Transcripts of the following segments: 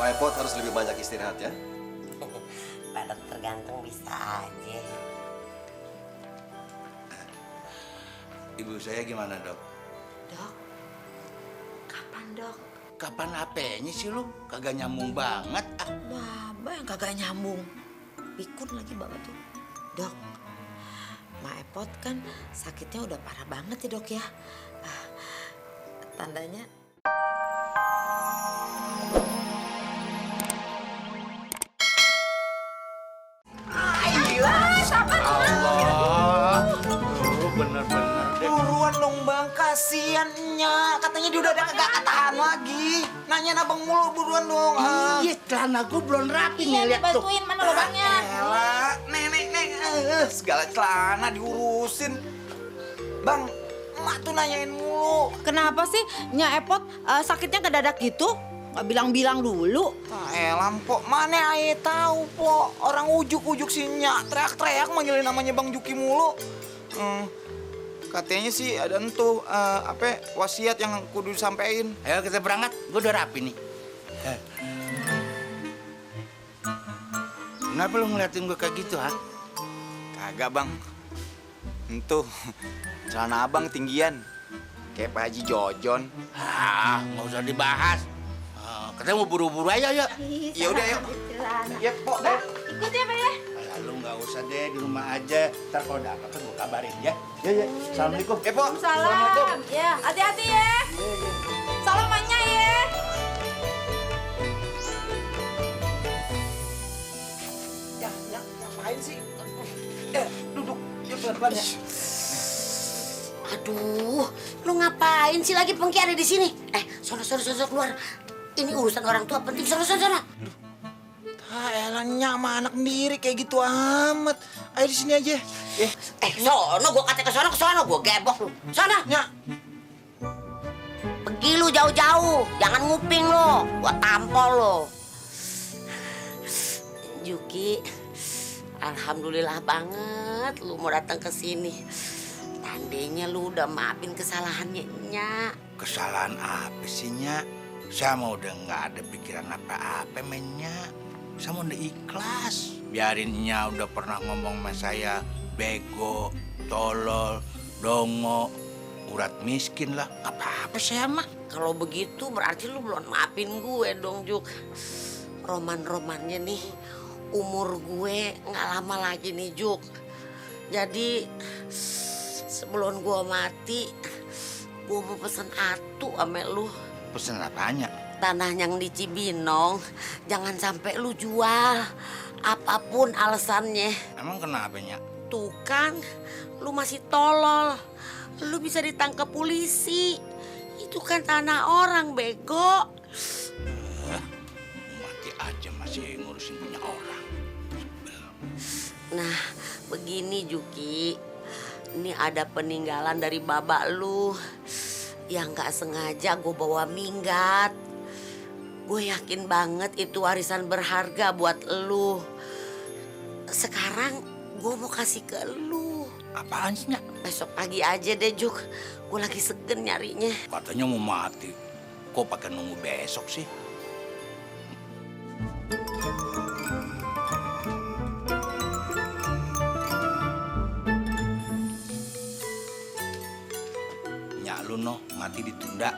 Pak Epot harus lebih banyak istirahat ya. Pak dokter ganteng bisa aja. Ibu saya gimana, Dok? Dok, kapan dok? Kapan apenya sih lu? Kagak nyambung banget. Bapak yang kagak nyambung. Pikun lagi bapak tuh. Dok, Ma Epot kan sakitnya udah parah banget ya dok ya. Tandanya Allah, lu bener-bener deh. Buruan dong bang, kasiannya. Katanya dia udah kagak ketahan lagi. Nanyain abang mulu, buruan dong. Iya, celana gua belum rapi nih, lihat tuh. bantuin mana lubangnya? Elah, nenek, segala celana diurusin. Bang, emak tuh nanyain mulu. Kenapa sih Nya Epot sakitnya kedadak gitu? Nggak bilang-bilang dulu. Elah, Pok. Mana aye tahu, Pok. Orang ujuk-ujuk si Nyak teriak-teriak manggilin namanya Bang Juki mulu. Katanya sih ada entuh wasiat yang kudu disampein. Ayo kita berangkat, gua udah rapi nih. Kenapa lu ngeliatin gua kayak gitu, ha? Kagak, Bang. Entuh, celana abang tinggian. Kayak Pak Haji Jojon. Nggak usah dibahas. Kita mau buru-buru aja, yuk. Ya udah, yuk. Ya, Pok. Ikut ya, Pak ya? Lu nggak usah deh, di rumah aja. Ntar kalau ada apa-apa gua kabarin ya. Ya. Assalamualaikum. Ya, Pok. Salam. Ya, hati-hati ya. Salam Manya ya. Ya, ngapain sih? Duduk. Ya, pelan-pelan ya. Aduh, lu ngapain sih lagi Pengki ada di sini? Sono keluar. Ini urusan orang tua penting, sono. Elah, Nyak sama anak sendiri kayak gitu amat. Ayo di sini aja. Sono, gua kata ke sono, gua gebok lu. Sono. Nyak. Pergi lu jauh-jauh, jangan nguping lu. Gua tampol lu. Juki, alhamdulillah banget lu mau datang ke sini. Tandanya lu udah maafin kesalahannya Nyak. Kesalahan apa sih, Nyak? Saya mau udah nggak ada pikiran apa-apa, mennya. Saya mau udah ikhlas. Biarin Nyak udah pernah ngomong sama saya bego, tolol, dongo, urat miskin lah. Nggak apa-apa saya mah. Kalau begitu berarti lu belum maafin gue dong, Juk. Roman-romannya nih, umur gue nggak lama lagi nih, Juk. Jadi sebelum gue mati, gue mau pesen atu sama lu. Pesen apanya? Tanah yang di Cibinong, jangan sampai lu jual. Apapun alasannya. Emang kenapa, Nyak? Tuh kan, lu masih tolol. Lu bisa ditangkap polisi. Itu kan tanah orang, bego. Mati aja masih ngurusin punya orang. Nah, begini Juki. Ini ada peninggalan dari babak lu. Yang gak sengaja gue bawa minggat. Gue yakin banget itu warisan berharga buat lu. Sekarang gue mau kasih ke lu. Apaan sih, Nyak? Besok pagi aja deh, Juk. Gue lagi segen nyarinya. Katanya mau mati. Kok pakai nunggu besok sih? Nyak lu noh, mati ditunda.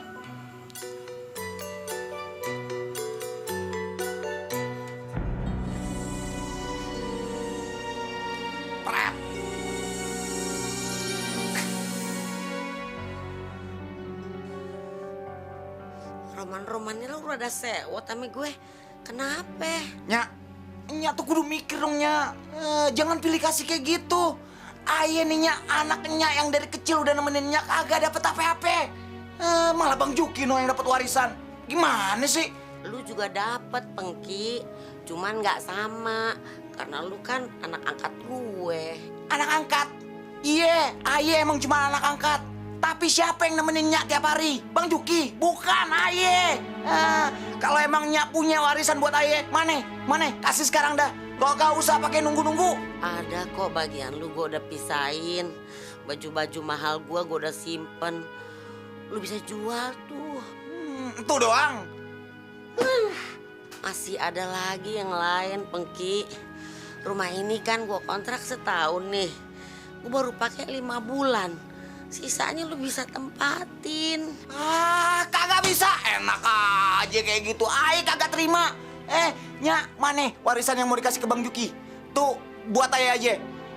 Pret. Roman-romannya lu udah sewot sama gue. Kenapa? Nyak tuh kudu mikir dong, Nyak. Jangan pilih kasih kayak gitu. Aye nih, Nyak, anaknya yang dari kecil udah nemenin Nyak agak dapet apa-apa. Malah Bang Juki no yang dapet warisan. Gimana sih? Lu juga dapet Pengki, cuman nggak sama karena lu kan anak angkat gue. Anak angkat? Iya, Aye emang cuma anak angkat. Tapi siapa yang nemenin Nyak tiap hari? Bang Juki, bukan Aye. Kalau emang Nyak punya warisan buat Aye, mana? Kasih sekarang dah. Gak usah pakai nunggu-nunggu. Ada kok bagian lu, gue udah pisahin. Baju-baju mahal gue udah simpen. Lu bisa jual tuh. Itu doang. Masih ada lagi yang lain, Pengki. Rumah ini kan gue kontrak setahun nih. Gue baru pakai 5 bulan. Sisanya lu bisa tempatin. Kagak bisa. Enak aja kayak gitu. Aye kagak terima. Nyak, mana warisan yang mau dikasih ke Bang Juki? Tuh, buat Aye aja.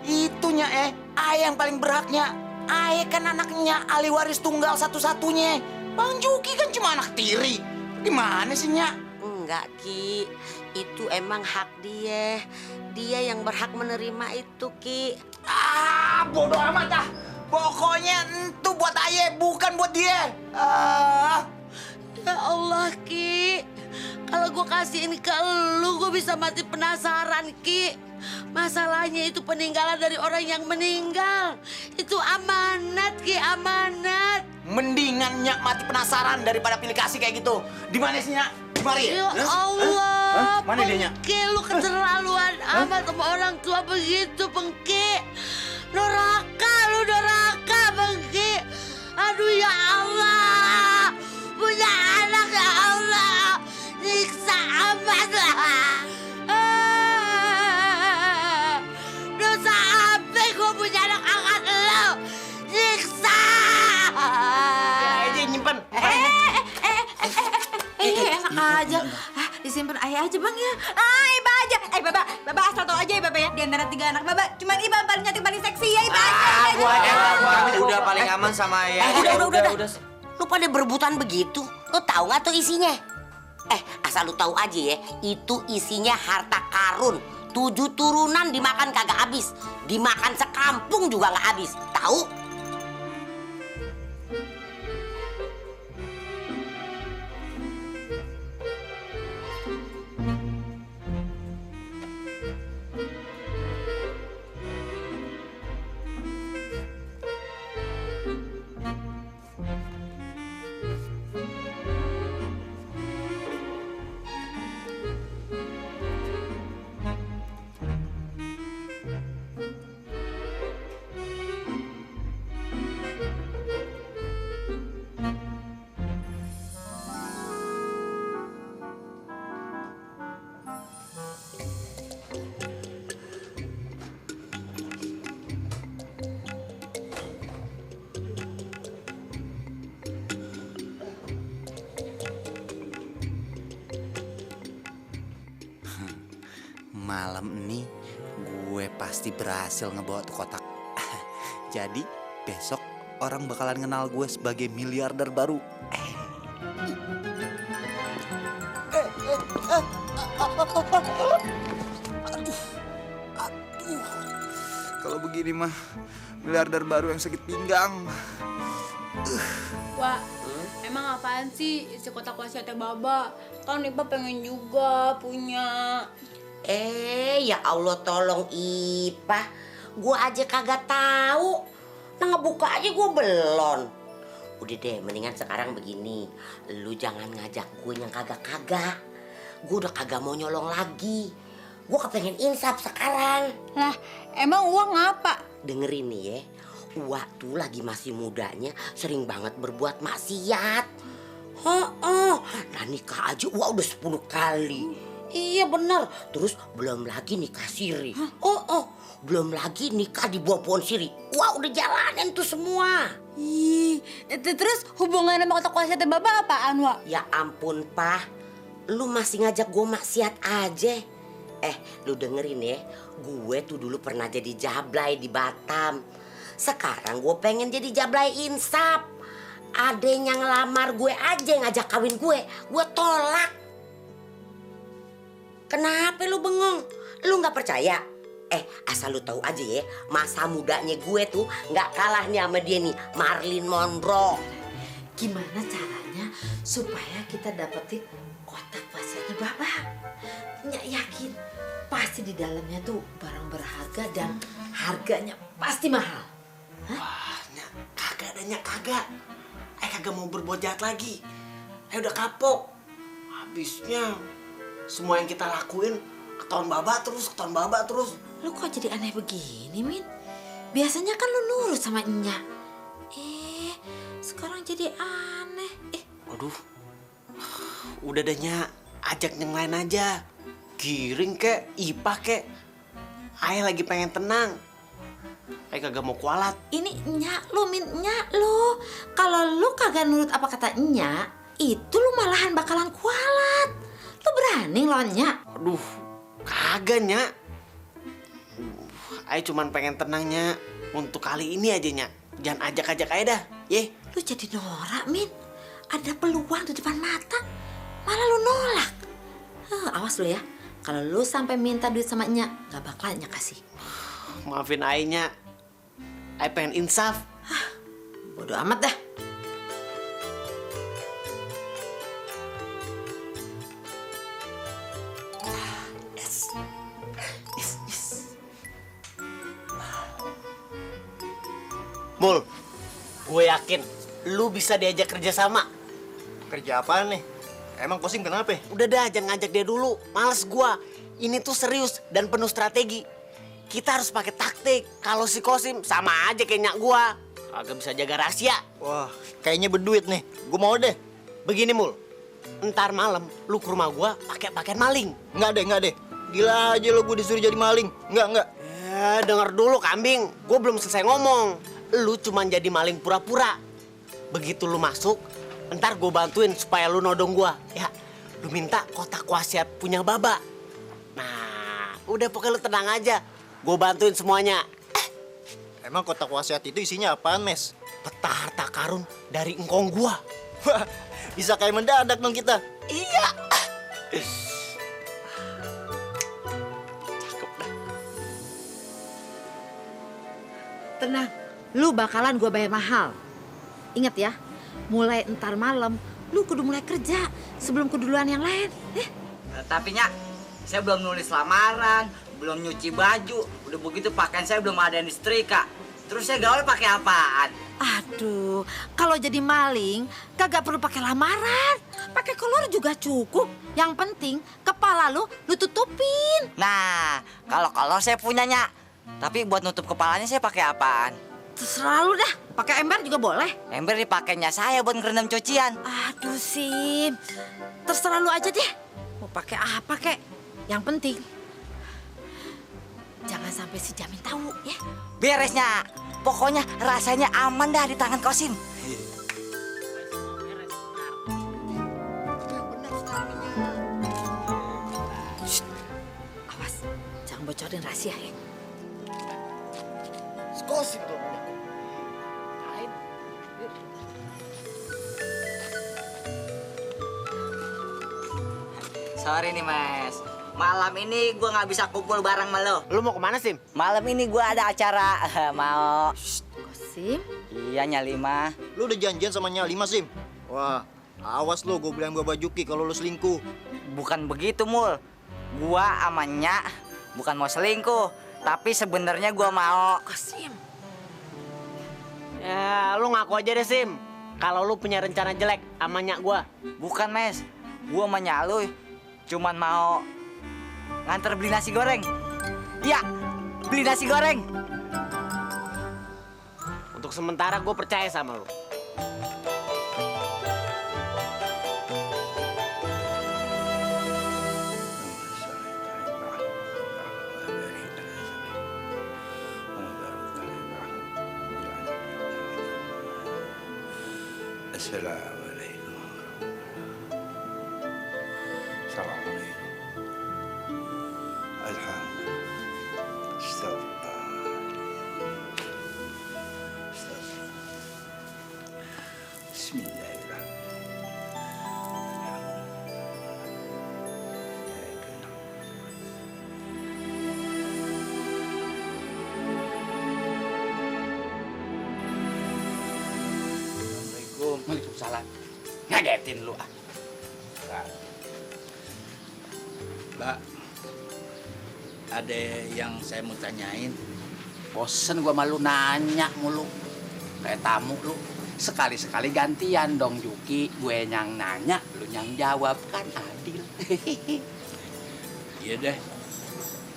Itu Nyak, Aye yang paling berhaknya. Aye kan anaknya ahli waris tunggal satu-satunya. Bang Juki kan cuma anak tiri. Gimana sih, Nyak? Enggak, Ki. Itu emang hak dia. Dia yang berhak menerima itu, Ki. Bodoh amat dah. Pokoknya itu buat Aye, bukan buat dia. Ya Allah, Ki. Kalau gue kasih ini ke lu, gue bisa mati penasaran, Ki. Masalahnya itu peninggalan dari orang yang meninggal. Itu amanat, Ki, amanat. Mendingan Nyak mati penasaran daripada pilih kasih kayak gitu. Di mana sih, Nyak? Di mari. Ya Allah, Mana dia, Nyak? Pengki, lu keterlaluan amat sama orang tua begitu, Pengki. Doraka, lu doraka, Pengki. Aduh ya Allah, punya anak ya Allah, nyiksa amat lah. Dosa apa gue punya anak angkat lo, nyiksa. Aja nyimpen. Enak aja. Disimpan Ayah aja Bang ya. Iba aja. Baba asal tau aja ya Baba ya. Di antara 3 anak Baba, cuman Iba paling cantik paling seksi ya Iba aja. Gua udah paling aman sama Ayah. Udah. Lu pada berebutan begitu? Lu tahu nggak tuh isinya? Asal lu tahu aja ya, itu isinya harta karun. 7 turunan dimakan kagak habis. Dimakan sekampung juga nggak habis. Tahu? Malam ini gue pasti berhasil ngebawa tuh kotak. Jadi besok orang bakalan kenal gue sebagai miliarder baru. Aduh. Kalau begini mah miliarder baru yang sakit pinggang. Wah, emang apaan sih isi kotak wasiatnya Baba? Kan Iba pengen juga punya. Ya Allah tolong Ipah. Gua aja kagak tahu. Nah ngebuka aja gua belum. Udah deh, mendingan sekarang begini. Lu jangan ngajak gue yang kagak-kagak. Gue udah kagak mau nyolong lagi. Gue kepengen insaf sekarang. Lah, emang uang apa? Dengerin nih ya. Wah tuh lagi masih mudanya sering banget berbuat maksiat. Nah nikah aja wah udah 10 kali. Iya bener. Terus belum lagi nikah siri. Belum lagi nikah di bawah pohon siri. Wah udah jalanin tuh semua. Terus hubungan sama kotak wasiatnya Baba apaan, Wak? Ya ampun, Pak. Lu masih ngajak gue maksiat aja. Lu dengerin ya. Gue tuh dulu pernah jadi jablay di Batam. Sekarang gue pengen jadi jablay insaf. Adenya ngelamar gue aja ngajak kawin gue tolak. Kenapa lu bengong? Lu gak percaya? Asal lu tahu aja ya, masa mudanya gue tuh gak kalah nih sama dia nih, Marilyn Monroe. Gimana caranya supaya kita dapetin kotak wasiatnya Baba? Nyak yakin pasti di dalamnya tuh barang berharga dan harganya pasti mahal. Wah, Nyak, kagak ada Nyak, kagak. Kagak mau berbuat jahat lagi. Udah kapok. Habisnya semua yang kita lakuin ketahuan Baba terus. Lu kok jadi aneh begini, Min? Biasanya kan lu nurut sama Nyak. Sekarang jadi aneh. Waduh, udah deh Nyak. ajak yang lain aja. Giring kek, IPA kek. Ayah lagi pengen tenang. Ayah kagak mau kualat. Ini nyak lu, Min, nyak lu. Kalau lu kagak nurut apa kata nyak, itu lu malahan bakalan kualat. Lu berani lawan nyak? Aduh, kagak Nyak. Ayah cuman pengen tenangnya untuk kali ini aja Nyak. Jangan ajak-ajak Ayah dah, ye. Lu jadi norak, Min. Ada peluang di depan mata, malah lu nolak. Awas lu ya, kalau lu sampai minta duit sama nyak, gak bakal nyak kasih. Maafin Ayah Nyak. Ayah pengen insaf. Bodoh amat dah. Mul, gue yakin lu bisa diajak kerja sama. Kerja apaan nih? Emang Kosim kenapa? Udah dah, jangan ngajak dia dulu. Males gua. Ini tuh serius dan penuh strategi. Kita harus pakai taktik. Kalau si Kosim sama aja kayak nyak gua. Kagak bisa jaga rahasia. Wah, kayaknya berduit nih. Gue mau deh. Begini Mul, ntar malam lu ke rumah gua pakai pakaian maling. Nggak deh. Gila aja lo gue disuruh jadi maling. Nggak. Denger dulu kambing. Gue belum selesai ngomong. Lu cuman jadi maling pura-pura. Begitu lu masuk, ntar gue bantuin supaya lu nodong gua. Ya, lu minta kotak wasiat punya Baba. Nah, udah pokoknya lu tenang aja. Gue bantuin semuanya. Emang kotak wasiat itu isinya apaan, Mes? Peta harta karun dari engkong gua. Wah, bisa kayak mendadak dong kita. Iya. Tenang, lu bakalan gua bayar mahal. Ingat ya, mulai entar malam, lu kudu mulai kerja sebelum keduluan yang lain. Tapi Nyak, saya belum nulis lamaran, belum nyuci baju. Udah begitu pakaian saya belum ada yang disetrika. Terus saya gaul pakai apaan? Aduh, kalau jadi maling, kagak perlu pakai lamaran. Pakai kolor juga cukup. Yang penting, kepala lu tutupin. Nah, kalau saya punya Nyak. Tapi buat nutup kepalanya saya pakai apaan? Terserah lu dah, pakai ember juga boleh. Ember dipakainya saya buat ngerendam cucian. Aduh, Sim. Terserah lu aja deh. Mau pakai apa kek? Yang penting, jangan sampai si Jamin tahu ya. Beresnya. Pokoknya rasanya aman dah di tangan Kosim. Shh. Awas, jangan bocorin rahasia ya. Kosim tuh. Sorry nih Mas, malam ini gue nggak bisa kumpul bareng sama lo. Lu mau kemana Sim? Malam ini gue ada acara, mau. Kosim, Iya Nyalima. Lu udah janjian sama Nyalima, Sim? Wah, awas lo, gue bilang Bapak Juki kalau lu selingkuh. Bukan begitu Mul, gue amannya bukan mau selingkuh, tapi sebenarnya gue mau. Kosim. Ya, lu ngaku aja deh Sim. Kalau lu punya rencana jelek sama nyak gua. Bukan Mes, gue sama Nyalu cuman mau nganter beli nasi goreng. Iya, beli nasi goreng. Untuk sementara gue percaya sama lu. Assalamualaikum. Assalamualaikum. Alhamdulillah. Astagfirullah. Waalaikumsalam. Ngagetin lu ah. Mbak, ada yang saya mau tanyain. Bosen gua malu nanya mulu. Kayak tamu lu. Sekali-sekali gantian dong Juki. Gue yang nanya, lu yang jawab, kan adil. Iya deh.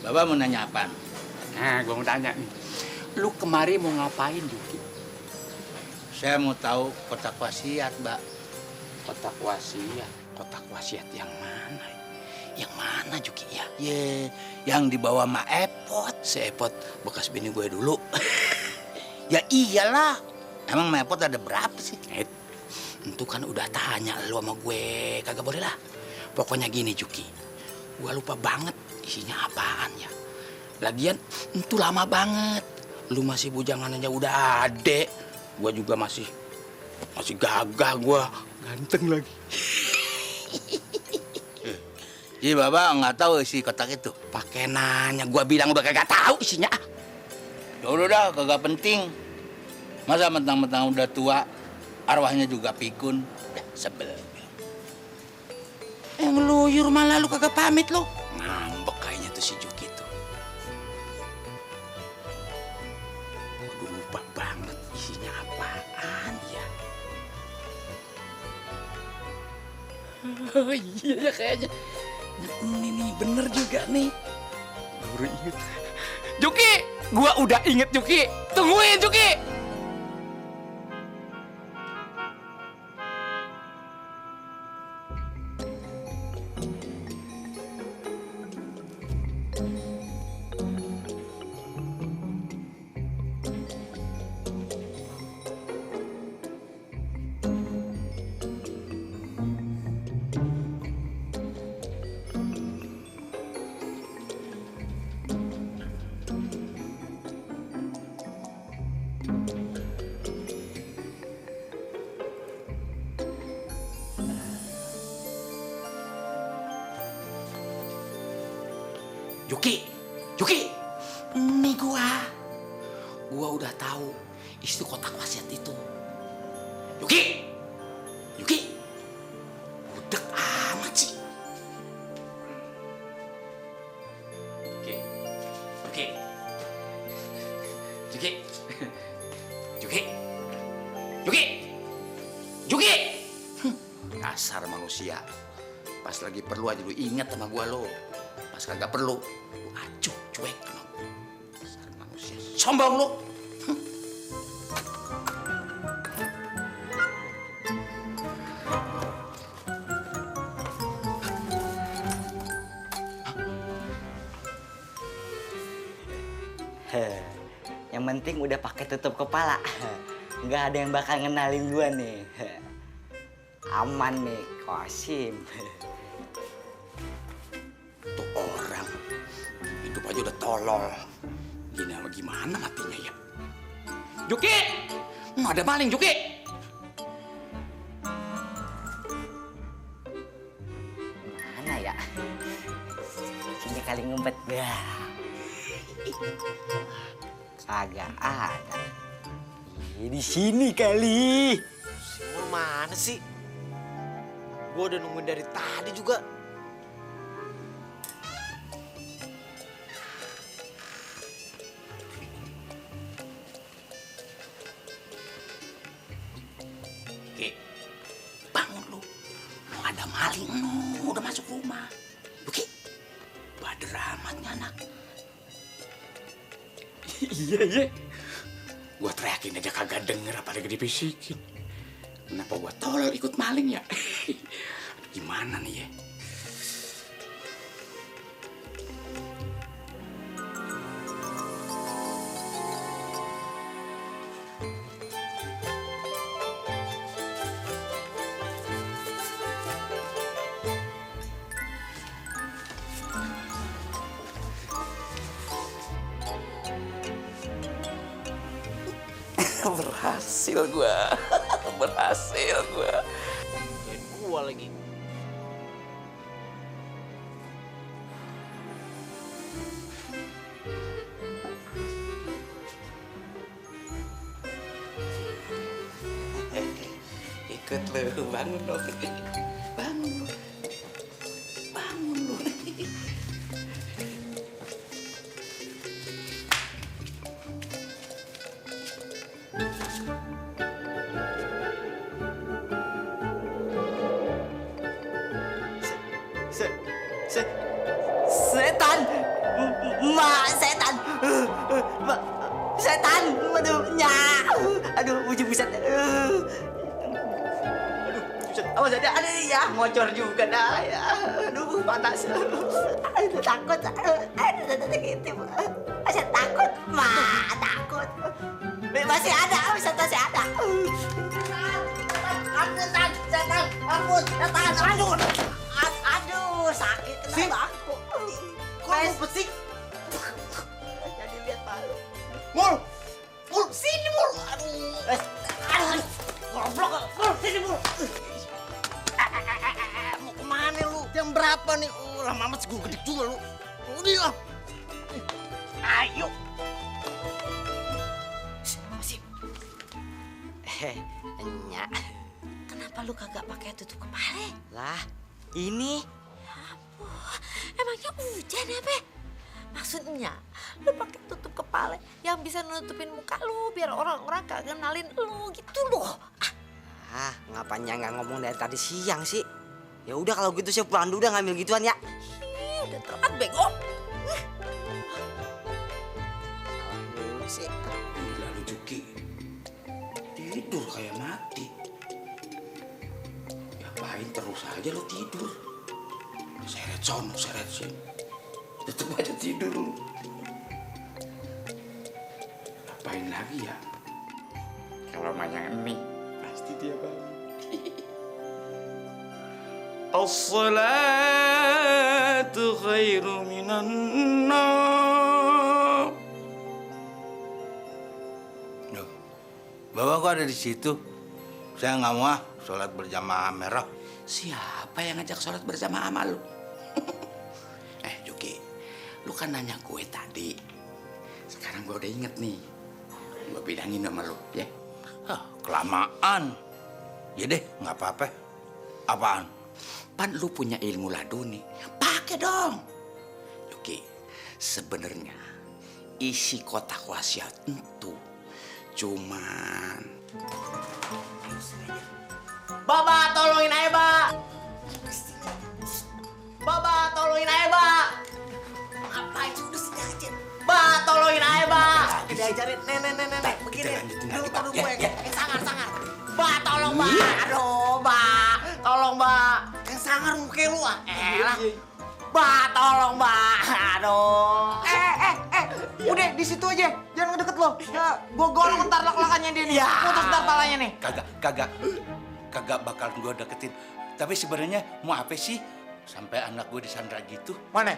Bapak mau nanya apaan? Nah, gua mau tanya nih. Lu kemari mau ngapain Juki? Saya mau tahu kotak wasiat, Mbak. Kotak wasiat. Kotak wasiat yang mana? Yang mana Juki ya? Yang dibawa sama Epot. Si Epot bekas bini gue dulu. Ya iyalah. Emang sama Epot ada berapa sih? Itu kan udah tanya lu sama gue. Kagak boleh lah. Pokoknya gini Juki. Gue lupa banget isinya apaan ya. Lagian itu lama banget. Lu masih bujangan aja udah adek. Gue juga masih gagah gue. Ganteng lagi. Jadi Bapak nggak tahu isi kotak itu? Pakai nanya, gue bilang udah kagak tahu isinya. Ya udah dah, kagak penting. Masa mentang-mentang udah tua, arwahnya juga pikun. Ya, sebel. Ngeluyur malah lu kagak pamit lu. Ngambek kayaknya tuh si Juki tuh. Waduh, lupa banget isinya apaan ya. Oh iya ya kayaknya. Ini bener juga nih. Baru inget. Juki, gua udah inget Juki. Tungguin Juki. Juki, ini gua udah tahu isi kotak wasiat itu. Juki, budek amat sih. Juki. Dasar manusia. Pas lagi perlu aja lu inget sama gua lo. Pas kagak perlu, lu acuh cuek sama gua. Dasar manusia sombong lu. Yang penting udah pakai tutup kepala. Nggak ada yang bakal ngenalin gua nih. Aman nih, Qasim. Tuh orang hidup aja udah tolol. Gini apa gimana matinya ya? Juki, ada maling Juki. Mana ya? Sini kali ngumpet. Kagak ada. Di sini kali. Simul mana sih? Gue udah nungguin dari tadi juga. Oke, bangun lu. Mau ada maling lu udah masuk rumah. Oke, bader amatnya anak. Iya. Gua teriakin aja kagak denger apalagi dibisikin. Kenapa gua tolol ikut maling ya? Gimana nih ya? Berhasil gua. Kayak gua lagi. Ikut lu, bangun dong. Bangun lu. Setan. Setan. Setan. Aduh, nya. Aduh, ujung bisa. Aduh, buset. Awas ada ya, ngocor juga dah ya. Aduh, panas. Aduh, takut. Aduh, gitu. Masih takut, Ma. Takut. Masih ada, masih ada. Ampun. Aduh, sakit kenapa aku. Kok lu pesik? Jadi lihat malu. Mul, sini Mul. Aduh, goblok. Mul, sini Mul. Mau kemana lu? Jam berapa nih? Lama amat gue gede juga lu. Udah lah. Ayo. Masih. Enya. Kenapa lu kagak pakai tutup kepala? Lah, ini. Ya ampun, emangnya hujan ya, Pe? Maksudnya, lu pakai tutup kepala yang bisa nutupin muka lu biar orang-orang gak kenalin lu gitu loh. Ngapanya nggak ngomong dari tadi siang sih? Ya udah kalau gitu saya pulang dulu dah ngambil gituan ya. Udah telat bego. Dulu sih. Gila lu Juki. Tidur kayak mati. Ngapain terus aja lu tidur? Seret sono, seret sini. Tetep aja tidur lu. Ngapain lagi ya? Kalau yang ini pasti dia bangun. As-salatu khairu minan nawm. Duh, Bapak kok ada di situ? Saya nggak mau sholat berjamaah merah. Siapa yang ngajak sholat bersama sama lu? Juki, lu kan nanya gue tadi. Sekarang gue udah inget nih. Gue bilangin sama lu, ya? Kelamaan. Ya deh, nggak apa-apa. Apaan? Pan lu punya ilmu laduni. Pakai dong. Juki, sebenarnya isi kotak wasiat itu cuman... Baba, tolongin aja, Ba. Baba, tolongin aja, Ba. Ngapain sih udah sini aja? Ba, tolongin aja, Ba. Diajarin, nenek, begini. Lu taruh gue, yang sangar. Ba, tolong, Ba. Aduh, Ba. Tolong, Ba. Yang sangar muka lu, ah. Elah. Ba, tolong, Ba. Aduh. Udah di situ aja, jangan deket lo. Ya, gua golong ntar lak-lakannya dia nih. Ya. Putus ntar palanya nih. Kagak bakal gue deketin. Tapi sebenarnya mau apa sih sampai anak gue disandra gitu? Mana?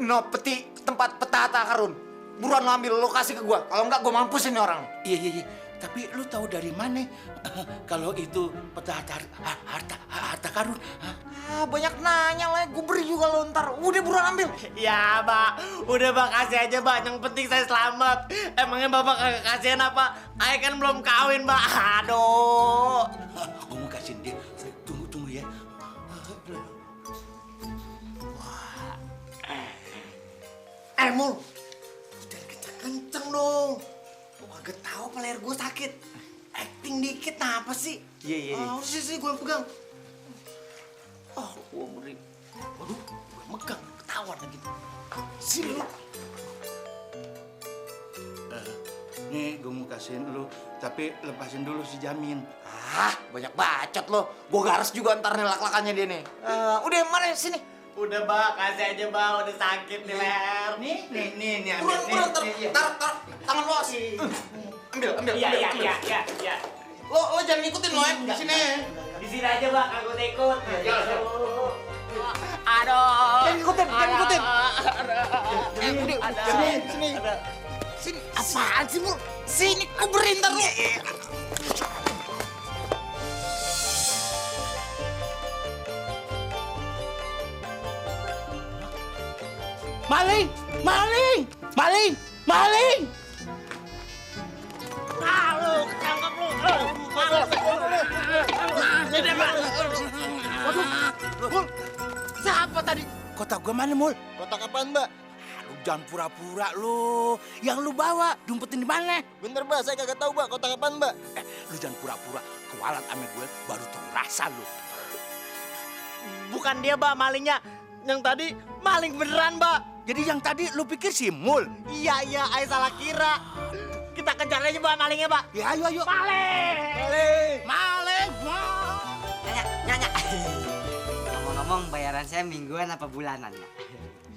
No peti tempat petata karun. Buruan lo ambil, lo kasih ke gua. Kalau enggak gua mampus ini orang. Iya. Tapi lu tahu dari mana kalau itu peta harta karun? Banyak nanya lah, gue beri juga lo ntar. Udah buruan ambil. Ya, Ba. Udah, Ba, kasih aja, Ba. Yang penting saya selamat. Emangnya Bapak kagak kasihan apa? Ayah kan belum kawin, Ba. Aduh. Gue mau kasihin dia. Tunggu ya. Mul. Jangan kenceng-kenceng dong. Lu kagak tahu apa leher gue sakit. Acting dikit, apa sih? Iya. Udah sih, gue pegang. Gue beri. Waduh, gue megang. Ketahuan lagi. Sini lu. Nih, gue mau kasihin lu. Tapi lepasin dulu si Jamin. Banyak bacot lo. Gua garas juga ntar nih lak-lakannya dia nih. Udah mana sini. Udah, Ba. Kasih aja, Ba. Udah sakit di leher. Nih. Buruan taruh tangan lo sih. Ambil. Iya. Lo jangan ngikutin lo di sini. Di sini aja, Ba. Kagak ikut. Aduh. Aduh. Jangan ngikutin. Sini. Sini. Apaan sih, Mul? Sini, gue beri ntar lo. Maling! Lu ketangkap lu. Mul, siapa tadi? Kotak gue mana, Mul? Kotak apaan, Mbak? Lu jangan pura-pura lu. Yang lu bawa, diumpetin di mana? Bener, Mbak. Saya kagak tahu, Mbak. Kotak apaan, Mbak? Lu jangan pura-pura kewalat sama gue, baru tahu rasa lu. Bukan dia, Ba, malingnya. Yang tadi maling beneran, Ba. Jadi yang tadi lu pikir si Mul? Iya, Ayah salah kira. Kita kejar aja, Ba, malingnya, Ba. Ya, ayo. Maling! Maling! Banyak ngomong bayaran saya mingguan apa bulanan ya?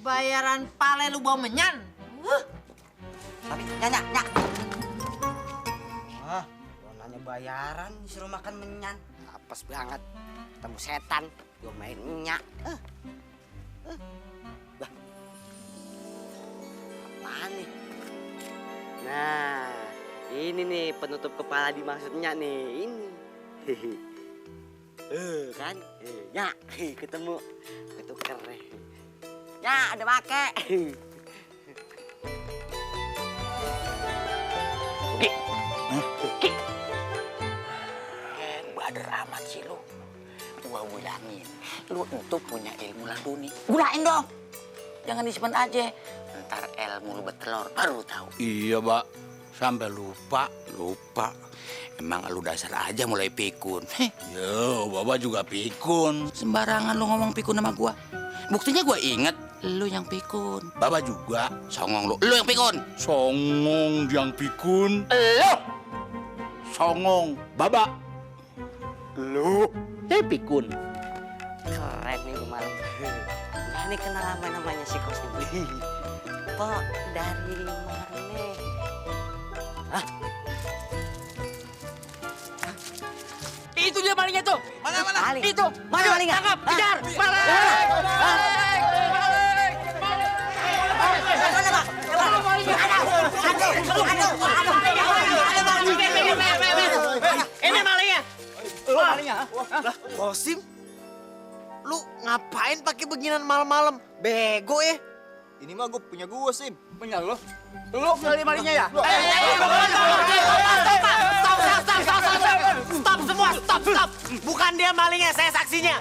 Bayaran pale lu bawa menyan. Tapi nyak. Wah, lo nanya bayaran disuruh makan menyan. Apes banget. Ketemu setan, gue main nyak. Bah. Apaan nih? Nah, ini nih penutup kepala dimaksudnya nih. Ini. Kan? Nyak, ketemu. Ketuker. Nyak, ada make. Bader amat sih lu. Gua bilangin, lu itu punya ilmu laduni. Gunain dong. Jangan disimpan aja. Ntar ilmu lu bertelur baru tahu. Iya, Pak. Sampai lupa. Lupa. Emang lu dasar aja mulai pikun. Yo, Bapak juga pikun. Sembarangan lu ngomong pikun sama gua. Buktinya gua inget lu yang pikun. Bapak juga. Songong lu. Lu yang pikun. Songong yang pikun. Lu. Songong. Bapak. Lu. Pikun. Keren nih malam. Nah, ini kenal namanya si Kos ini. Pok, dari mana nih? Hah? Itu dia malingnya tuh. Mana? Maling. Itu. Mana malingnya? Tangkap, kejar. Maling. Ini malingnya. Lu malingnya? Lah, Kosim. Lu ngapain pakai beginian malam-malam? Bego ya. Ini mah punya gue, Sim. Punya lu? Lu nyari malingnya ya? Stop semua, stop. Bukan dia malingnya, saya saksinya.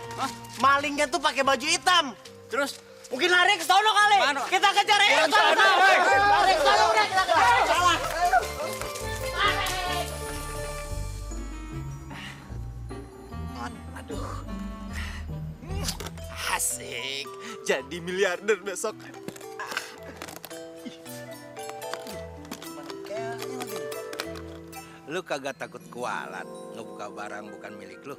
Malingnya tuh pakai baju hitam. Terus mungkin lari ke sono kali. Kita kejar ya. Lari ke sono udah kita kejar. Aduh. Asik. Jadi miliarder besok. Lu kagak takut kualat ngebuka barang bukan milik lu?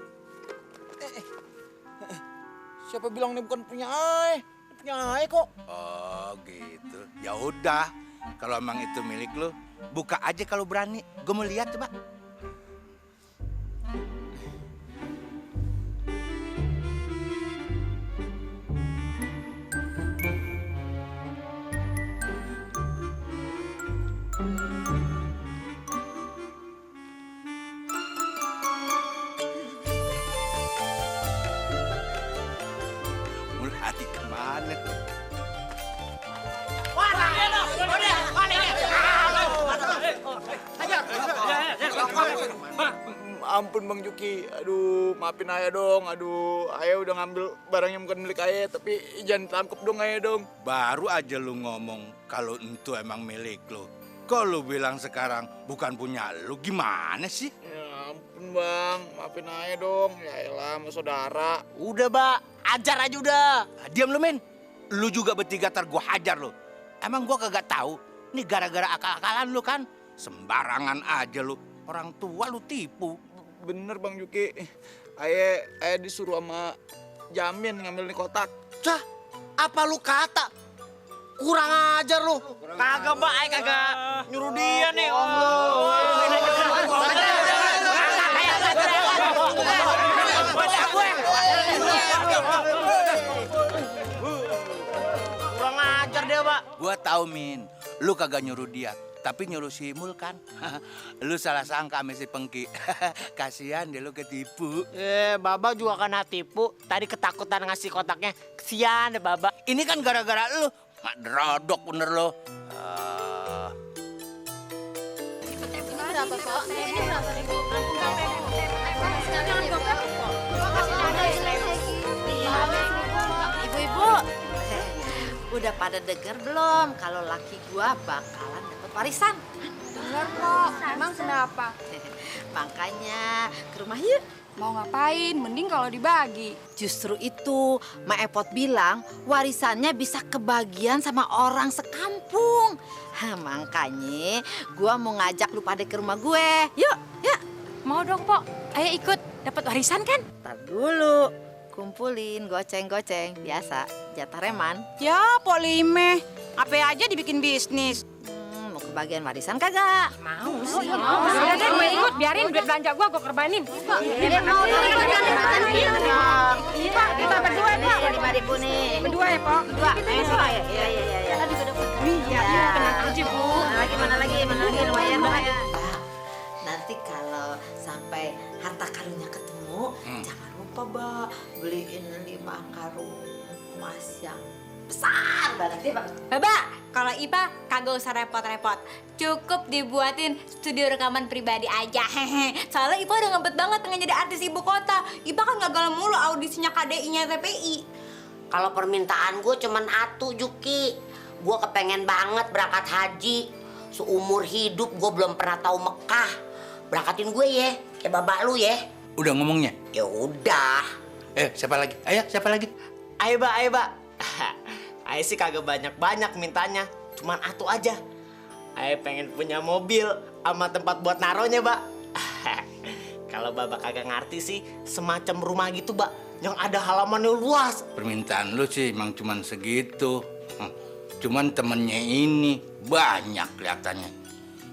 Siapa bilang ini bukan punya Ai? Punya Ai kok. Oh gitu. Ya udah, kalau emang itu milik lu, buka aja kalau berani. Gue mau lihat coba. Hati kemana? Ampun Bang Juki, aduh maafin Ayah dong, aduh Ayah udah ngambil barang yang bukan milik Ayah, tapi jangan tangkep dong Ayah dong. Baru aja lu ngomong kalau itu emang milik lu. Kok lu bilang sekarang bukan punya lu, gimana sih? Ya ampun Bang, maafin Ayah dong, ya elah sama saudara. Udah, Mbak. Ajar aja udah. Diam lu, men. Lu juga bertiga ntar gua hajar lu. Emang gua kagak tahu? Ini gara-gara akal-akalan lu kan? Sembarangan aja lu. Orang tua lu tipu. Bener Bang Juki, Ayah disuruh sama Jamin ngambil nih kotak. Cah, apa lu kata? Kurang ajar lu. Kagak, Mbak. Ayah kagak nyuruh dia nih. Kurang ajar dia, Pak. Gua tahu, Min. Lu kagak nyuruh dia, tapi nyuruh si Mul kan. Lu salah sangka sama si Pengki. Kasihan deh lu ketipu. Baba juga kena tipu. Tadi ketakutan ngasih kotaknya. Kesian deh, Baba. Ini kan gara-gara lu. Nggak derodok bener lu. Berapa, Pak? Ini berapa ribu? Ibu-ibu, udah pada denger belum kalau laki gua bakalan dapat warisan? Dengar kok. Emang kenapa? Makanya ke rumah yuk. Mau ngapain? Mending kalau dibagi. Justru itu, Ma Epot bilang warisannya bisa kebagian sama orang sekampung. Makanya gua mau ngajak lu pada ke rumah gue. Yuk, yuk. Mau dong, Pok. Ayo ikut. Dapat warisan kan? Ntar dulu. kumpulin, goceng-goceng, biasa, jatah reman. Ya, Polime, apa aja dibikin bisnis. Mau kebagian warisan kagak? Mau sih. Udah deh, gue ikut, biarin duit belanja gue korbanin. Mau Pak, kita berdua, Pak. 5.000 nih. Berdua ya, Pak? Berdua. Iya. Iya, tenang aja, Bu. Mana lagi, lumayan. Pak, nanti kalau sampai harta karunnya ketemu, jangan lupa, Mbak, beliin 5 karung emas yang besar banget ya, Pak. Baba, kalau Ipa kagak usah repot-repot. Cukup dibuatin studio rekaman pribadi aja. Hehe. Soalnya Ipa udah ngebet banget pengen jadi artis ibu kota. Ipa kan gagal mulu audisinya KDI-nya TPI. Kalau permintaan gue cuman atu, Juki. Gue kepengen banget berangkat haji. Seumur hidup gue belum pernah tahu Mekah. Berangkatin gue ya, kayak babak lu ya. Udah ngomongnya? Ya udah. Siapa lagi? Ayo, siapa lagi? Ayo, Mbak. Ayo sih kagak banyak-banyak mintanya. Cuman atu aja. Ayo pengen punya mobil sama tempat buat naronya, Mbak. Kalau Babak kagak ngerti sih, semacam rumah gitu, Mbak. Yang ada halamannya luas. Permintaan lu sih emang cuman segitu. Cuman temennya ini banyak kelihatannya.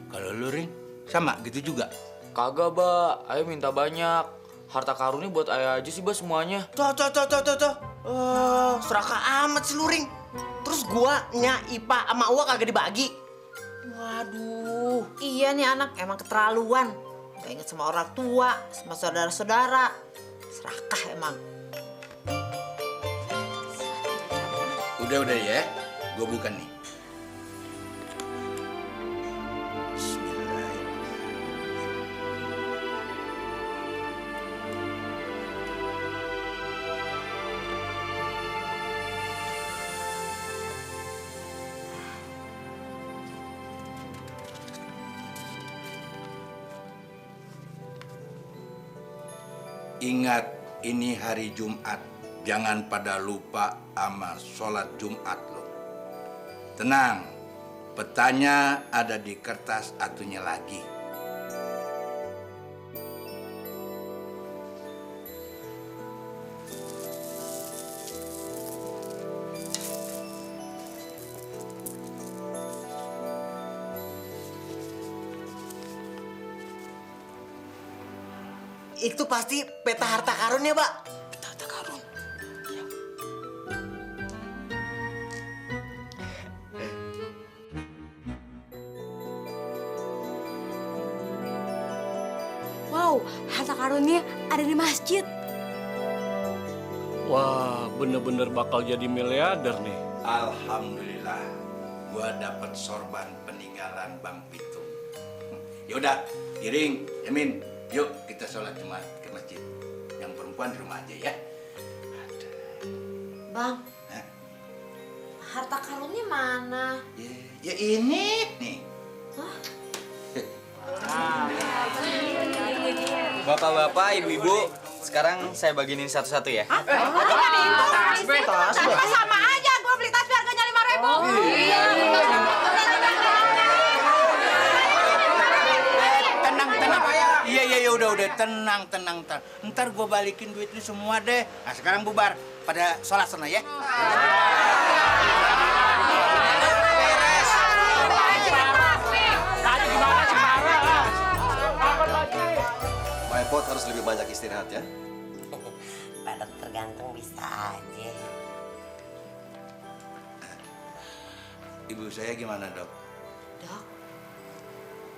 Kalau lu, Ring, sama gitu juga? Kagak, Ba. Ayo minta banyak. Harta karunnya buat ayah aja sih, Ba, semuanya. Tuh. Serakah amat sih lu, Ring. Terus gua, Nya, Ipa, sama Uwa kagak dibagi. Waduh, iya nih anak emang keterlaluan. Gak inget sama orang tua, sama saudara-saudara. Serakah emang. Udah ya, gue bukan nih. Ingat, ini hari Jumat. Jangan pada lupa sama sholat Jumat lo. Tenang, petanya ada di kertas atunya lagi. Itu pasti peta harta karunnya, Pak. Peta harta karun. Ya. Wow, harta karunnya ada di masjid. Wah, bener-bener bakal jadi miliarder nih. Alhamdulillah, gua dapat sorban peninggalan Bang Pitung. Yaudah, Iring, Yamin, yuk kita sholat Jumat ke masjid. Yang perempuan di rumah aja ya. Bang, harta karunnya mana? Ya ini nih. Bapak-bapak, ibu-ibu, sekarang saya bagiin satu-satu ya. Sama aja, gue beli tas harganya 5.000. Tenang. Iya, udah, tenang. Ntar gue balikin duit lu semua deh. Nah, sekarang bubar. Pada sholat sana ya. Maipot harus lebih banyak istirahat ya. Pak dokter ganteng bisa aja. Ibu saya gimana, Dok? Dok,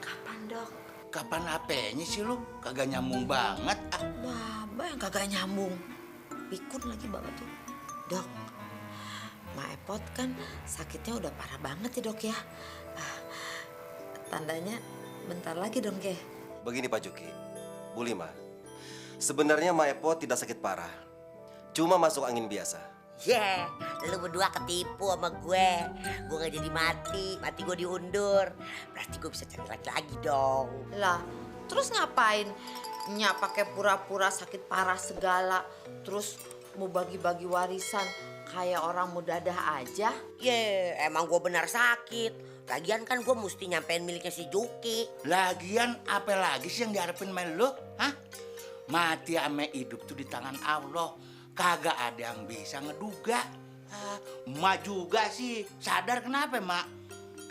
kapan dok? Kapan apenya sih lu? Kagak nyambung banget. Baba yang kagak nyambung. Pikun lagi Baba tuh. Dok, Ma Epot kan sakitnya udah parah banget ya dok ya. Tandanya bentar lagi dong ke. Begini Pak Juki, Bu Lima. Sebenarnya Maepot tidak sakit parah. Cuma masuk angin biasa. Lu berdua ketipu sama gue. Gue gak jadi mati gue diundur. Berarti gue bisa cari laki-laki dong. Lah, terus ngapain? Nyak pakai pura-pura sakit parah segala. Terus mau bagi-bagi warisan kayak orang mudadah aja. Emang gue benar sakit. Lagian kan gue mesti nyampein miliknya si Juki. Lagian apa lagi sih yang diharapin sama lu? Hah? Mati ame hidup tuh di tangan Allah. kagak ada yang bisa ngeduga. Mak juga sih sadar kenapa mak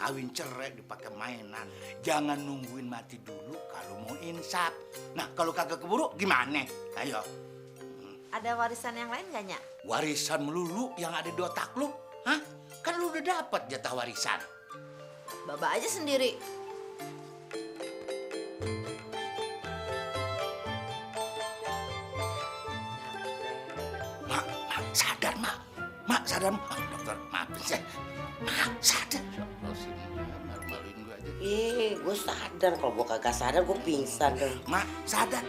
kawin cerai dipakai mainan. Jangan nungguin mati dulu kalau mau insaf. Nah kalau kagak keburu gimana? Ayo. Ada warisan yang lain gak, Nyak? Warisan melulu yang ada di otak lu? Hah? Kan lu udah dapat jatah warisan. Baba aja sendiri. Mak sadar mak. Mak sadar mak. Dokter maafin saya. Mak sadar. Gue sadar, kalau gue kagak sadar gue pingsan dong. Mak sadar.